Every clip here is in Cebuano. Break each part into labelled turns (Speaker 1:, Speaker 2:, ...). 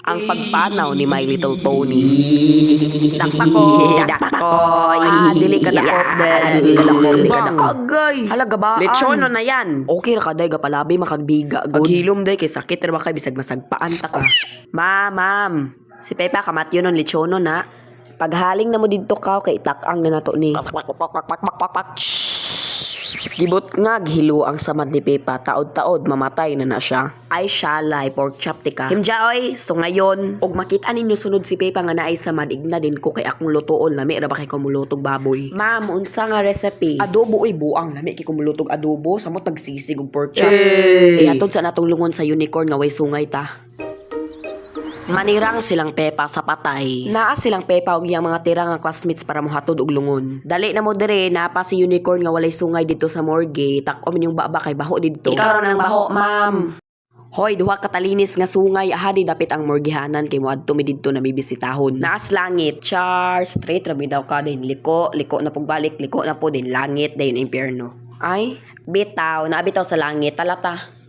Speaker 1: Ang pagpanaw ni My Little Pony. Dakpako! Dakpako! Ah, dili ka dakop, dili ka dakop, dili ka dakop.
Speaker 2: Agay!
Speaker 1: Halaga ba?
Speaker 2: Lechono na yan.
Speaker 1: Okay ra ka day gapalabi makagbiga gud.
Speaker 2: Paghilom day kay sakit ra ba kay bisag masagpaan ta ka.
Speaker 1: Ma, ma'am. Si Pepa kamatyo nun lechono na. Paghaling na mo didto ka kay itak-ang na nato ni. Gibot nga gihilo ang samad ni Pepa, taod-taod mamatay na na siya. Ay shalay pork chop ti ka. Himja oy, so ngayon og makita ninyo sunod si Pepa nga naay samad, igna din ko kay akong lutuon, lami ra ba kay kumulutog baboy. Ma'am, unsa nga recipe? Adobo oy, buang lami kay kumulutog adobo, samot nagsisig og pork chop.
Speaker 2: Hey!
Speaker 1: Ihatod sa natong lungon sa unicorn nga way sungay ta. Manirang silang Pepa sa patay. Naa silang Pepa og iyang mga tira nga classmates para mohatod og lungon. Dali na mo dire, naa pa si unicorn nga walay sungay didto sa morgue. Tak-om inyong baba kay baho didto.
Speaker 2: Ikaw ra nang baho, ma'am.
Speaker 1: Hoy, duha ka talinis nga sungay, aha di dapit ang morgihanan kay moadto mi didto na may bisitahon. Naas langit, char, straight ra daw ka din liko, liko na pagbalik, liko na po din langit dayon impyerno. Ay, bitaw, naabitaw sa langit, talata.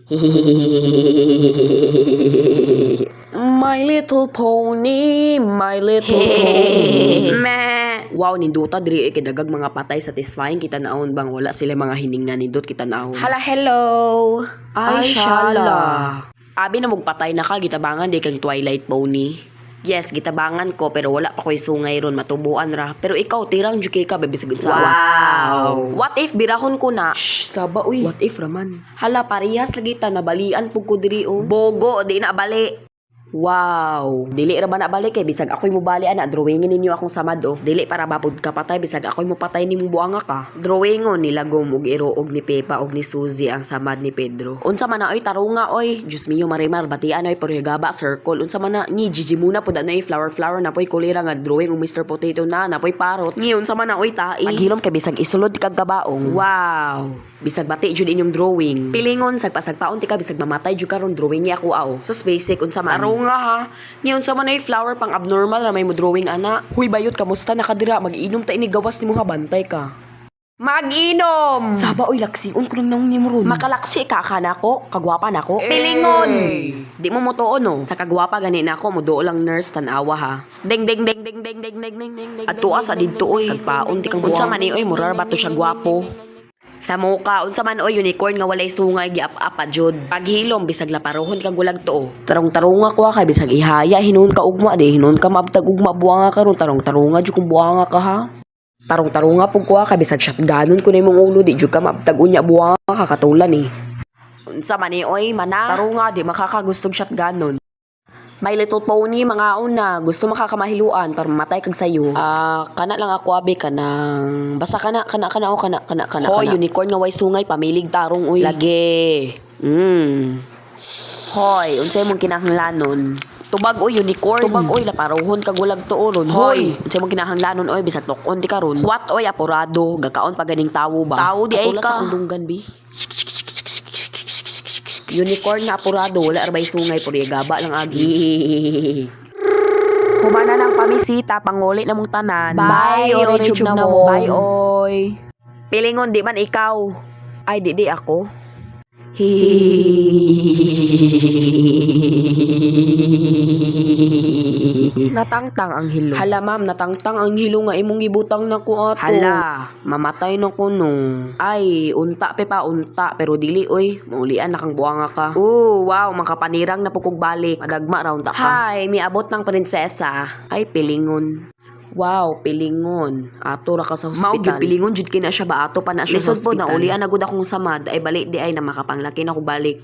Speaker 2: My little pony, my little pony.
Speaker 1: Meh. Wow, ninduta diri eh, kay dagag mga patay, satisfying kita naon bang wala sila mga hininga, nindot kita naon. Hala, hello.
Speaker 2: Ay, shala.
Speaker 1: Abi na mugpatay na ka, gitabangan di kang Twilight Pony. Yes, gitabangan ko pero wala pa ko'y sungay ron, matubuan ra. Pero ikaw tirang jud kay ka baby sa
Speaker 2: Wow.
Speaker 1: What if birahon ko na?
Speaker 2: Shh, saba uy.
Speaker 1: What if raman? Hala, parehas lagi ta, nabalian pug ko diri oh. Bogo, di na bali. Wow, dili ra ba na balik kay bisag ako'y mobali ana, drawingin ninyo akong samad oh. Dili para bapod ka patay bisag ako'y mopatay nimong buanga ka. Drawingon nila Gom og Iro og ni Pepa og ni Suzy ang samad ni Pedro. Unsa man na oy, tarunga oy. Diyos mio Marimar, batian oy, pero higaba circle. Unsa man na ni Gigi muna pud na flower flower na poy kulira nga drawing og Mr. Potato na na poy parrot. Ni unsa man na oy tai. Paghilom kay bisag isulod kag kabaong. Wow. Bisag bati jud inyong drawing. Pilingon sagpasagpaon ti ka bisag mamatay jud karon, drawing ni ako aw. Sus basic, unsa man. Tarunga ha. Ni unsa man ay flower pang abnormal ra may mo drawing ana.
Speaker 2: Huy bayot, kamusta na ka dira? Mag-inom ta ini gawas nimo ha, bantay ka.
Speaker 1: Mag-inom.
Speaker 2: Saba oy, laksion ko nang naong nimo ron.
Speaker 1: Makalaksi ka ka nako, kagwapa nako.
Speaker 2: Eh.
Speaker 1: Pilingon. Di mo motuo no. Sa kagwapa gani nako, moduo lang nurse tan-awa ha. Ding ding ding ding ding ding ding ding ding ding. Adtua sa didto oy, sagpaon ti kang unsa man ni oy, murar ba to siya gwapo? Sa muka, unsa man oy, unicorn nga walay sungay, giap-up pa jud. Paghilom bisag laparohon kag gulag tuo. Tarong-tarunga ko kay bisag ihaya hinuon ka ugma, di hinuon ka maabtag ugma buanga karon, tarong-tarunga jud kung buanga ka ha. Tarong-tarunga pug ko kay bisag shotgunon ko na imong ulo, di jud ka maabtag unya buanga ka katulan eh. Unsa man ni oy, mana? Tarunga di makakagustog shotgunon. My Little Pony, mga una, gusto makakamahiluan para mamatay kag sayo. Ah, kana lang ako abi kanang basta kana kana kana o kana kana kana. Hoy,
Speaker 2: kana.
Speaker 1: Unicorn nga way sungay, pamilig tarong uy. Lagi. Hoy, unsay mong kinahanglanon? Tubag oy unicorn. Tubag oy, laparohon kag walag tuoron. Hoy, unsay mong kinahanglanon oy bisag tukon di karon. What oy, apurado, gakaon pa ganing tawo ba? Tawo di ay
Speaker 2: Katulad
Speaker 1: ka.
Speaker 2: sa akong dunggan bi.
Speaker 1: Unicorn nga apurado, wala arbay sungay, puro gaba lang agi. Humana ng pamisita, panguli na mong tanan.
Speaker 2: Bye,
Speaker 1: Bye,
Speaker 2: oy,
Speaker 1: oy,
Speaker 2: na mo.
Speaker 1: Bye, oy. Pilingon, di man ikaw. Ay, di, di ako.
Speaker 2: Natangtang ang hilo.
Speaker 1: Hala ma'am, natangtang ang hilo nga imong gibutang na ko ato. Hala, mamatay na ko no. Ay, unta pe pa unta pero dili oy, maulian na kang buanga ka. Oh, wow, makapanirang na pukog balik. Madagma ra unta ka. Hi, miabot ng prinsesa. Ay, pilingon. Wow, pilingon. Ato ra ka sa
Speaker 2: Mao
Speaker 1: hospital.
Speaker 2: gyud
Speaker 1: Pilingon jud kina siya ba ato pa na siya
Speaker 2: Lisod
Speaker 1: sa
Speaker 2: po,
Speaker 1: hospital. Naulian na gud akong samad. Ay balik di ay na makapanglaki na ko balik.